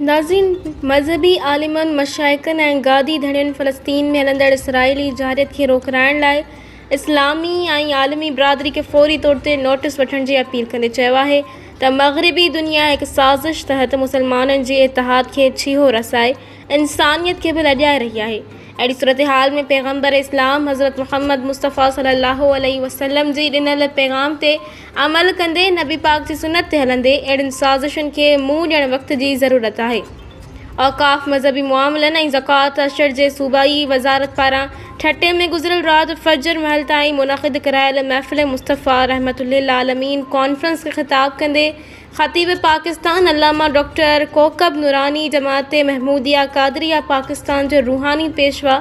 ناظرين مذهبي عالمن، مشائخن ۽ گادي ڌڻين فلسطين ۾ هلندڙ اسرائيلي جارحيت کي روڪرائڻ لاء اسلامي ۽ عالمي برادري کي فوري طور تي نوٽيس وٺڻ جي اپيل ڪندي چيو آهي ته مغربي دنيا هڪ سازش تحت مسلمانن جي اتحاد کي ڇيهو رسائي انسانيت کي به لڄائي رهي آهي. اهڙي صورتحال ۾ پيغمبر اسلام حضرت محمد مصطفيٰ صلي الله عليه وسلم جي ڏنل پيغام تي عمل ڪندي نبي پاڪ جي سنت تي هلندي اهڙين سازشن کي منهن ڏيڻ وقت جي ضرورت آهي. اوقاف مذهبي معاملن ۽ زڪوات عشر جي صوبائي وزارت پاران ٺٽي ۾ گذريل رات فجر مهل تائين منعقد ڪرايل محفل مصطفيٰ رحمة للعالمين ڪانفرنس کي خطاب ڪندي خطيب پاڪستان علامه ڊاڪٽر ڪوڪب نوراني، جماعت محموديه قادريه پاڪستان جو روحاني پيشوا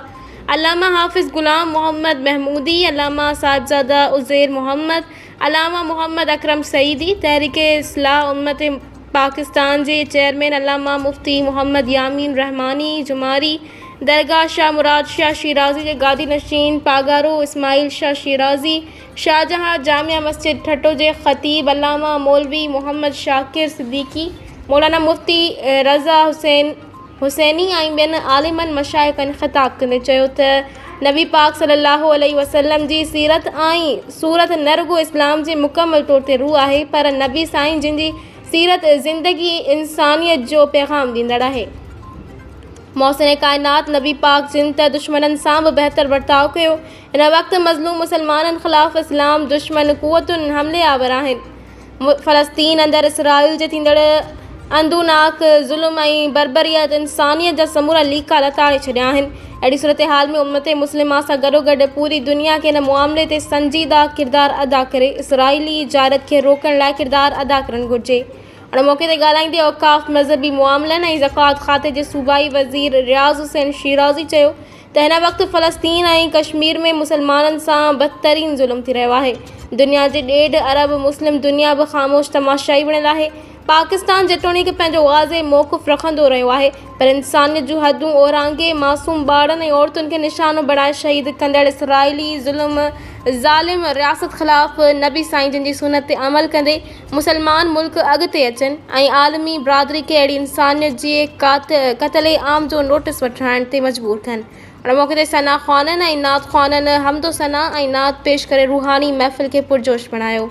علامه حافظ غلام محمد محمودي، علامه صاحبزاده عزير محمد، علامه محمد اڪرم سعيدي، تحريڪ اصلاح امت پاڪستان جي چيئرمين علامه مفتي محمد يامين رحماني جماري، درگاهه شاهه مراد شاهه شيرازي جي گادي نشين پاڳارو اسماعيل شاهه شيرازي، شاهجهان جامع مسجد ٺٽو جي خطيب علامه مولوي محمد شاڪر صديقي، مولانا مفتي رضا حسين حسيني ۽ ٻين عالمن مشائخن خطاب ڪندي چيو ته نبي پاڪ صلي الله عليه وسلم جي سيرت ۽ صورت نه رڳو اسلام جي مڪمل طور تي روح آهي پر نبي سائين جن جي سيرت زندگي انسانيت جو پيغام ڏيندڙ آهي. محسن ڪائنات نبي پاڪ جن ته دشمنن سان به بهتر ورتاء ڪيو. هن وقت مظلوم مسلمانن خلاف اسلام دشمن قوتون حملي آور آهن. فلسطين اندر اسرائيل جي ٿيندڙ اندوناڪ ظلم ۽ بربريت انسانيت جا سمورا ليڪا لتاڙي ڇڏيا آهن. اهڙي صورتحال ۾ امت مسلمه سان گڏوگڏ پوري دنيا کي ان معاملي تي سنجيده ڪردار ادا ڪري اسرائيلي جارحيت کي روڪڻ لاء ڪردار ادا ڪرڻ گهرجي. ان موقعي تي ڳالهائيندي اوقاف، مذهبي معاملن ۽ زڪوات کاتي جي صوبائي وزير رياض حسين شيرازي چيو ته هن وقت فلسطين ۽ ڪشمير ۾ مسلمانن سان بدترين ظلم ٿي رهيو آهي، دنيا جي ڏيڍ ارب مسلم دنيا به خاموش تماشائي بڻيل آهي، پاڪستان جيتوڻيڪ پنهنجو واضح موقف رکندو رهيو آهي پر انسانيت جون حدون اورانگهي معصوم ٻارڙن ۽ عورتن کي نشانو بڻائي شهيد ڪندڙ اسرائيلي ظلم ظالم رياست خلاف نبي سائين جن جي سنت تي عمل ڪندي مسلمان ملڪ اڳتي اچن ۽ عالمي برادري کي اهڙي انسانيت جي قتل عام جو نوٽس وٺرائڻ تي مجبور ڪن. ان موقعي تي ثنا خوانن ۽ نعت خوانن حمد و ثنا ۽ نعت پيش ڪري روحاني محفل کي پرجوش بڻايو.